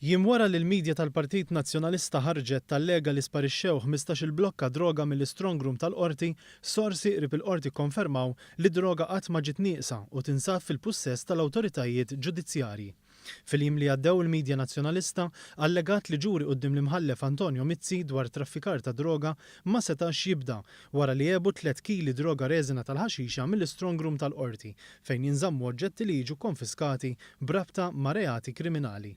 Jiem wara li l-media tal-Partit Nazzjonalista ħarġet tallega li sparixxew 15-il blokka droga mill-istrongroom tal-Qorti, sorsi qrib il-Qorti kkonfermaw li d-droga qatt ma ġiet nieqsa u tinsab fil-pussess tal-awtoritajiet ġudizzjarji. Fil-jiem li għaddew il-media Nazzjonalista allegat li ġuri quddiem l-Imħallef Antonio Mizzi dwar traffikar ta' droga ma setax jibda wara li għebu tlett kili droga reżina tal-ħaxixa mill-istrongroom tal-Qorti fejn jinżammu oġġetti li jiġu kkonfiskati b'rabta ma' reati kriminali.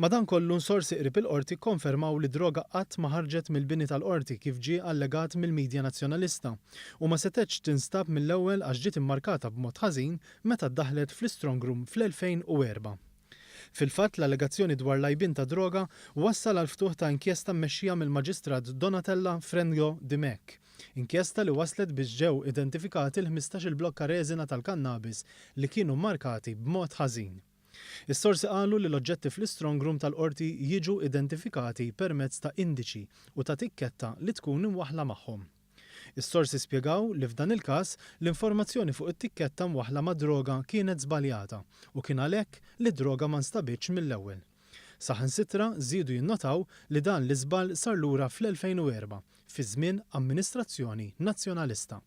Madankollu, sorsi qrib il-Qorti kkonfermaw li d-droga qatt ma ħarġet mill-bini tal-Qorti kif ġie allegat mill-media Nazzjonalista u ma setgħetx tinstab mill-ewwel għax ġiet immarkata b'mod ħażin meta ddaħħlet fl-istrongroom fl-2004. Fil-fatt, l-allegazzjoni dwar l-għajbien ta' droga wassal għall-ftuħ ta' inkjesta mmexxija mill-Maġistrat Donatella Frendo Dimech. Inkjesta li wasslet biex ġew identifikati l-ħmistax-il blokka reżina tal-kannabis li kienu mmarkati b'mod ħażin. Is-sorsi qalu li l-oġġetti fl-istrongroom tal-Qorti jiġu identifikati permezz ta' indiċi u ta' tikketta li tkun imwaħħla magħhom. Is-sorsi spjegaw li f'dan il-każ l-informazzjoni fuq it-tikketta mwaħħla mad-droga kienet żbaljata u kien għalhekk li d-droga ma nstabitx mill-ewwel. Saħansitra żiedu jinnotaw li dan l-iżball sar lura fl-2004, fi żmien amministrazzjoni Nazzjonalista.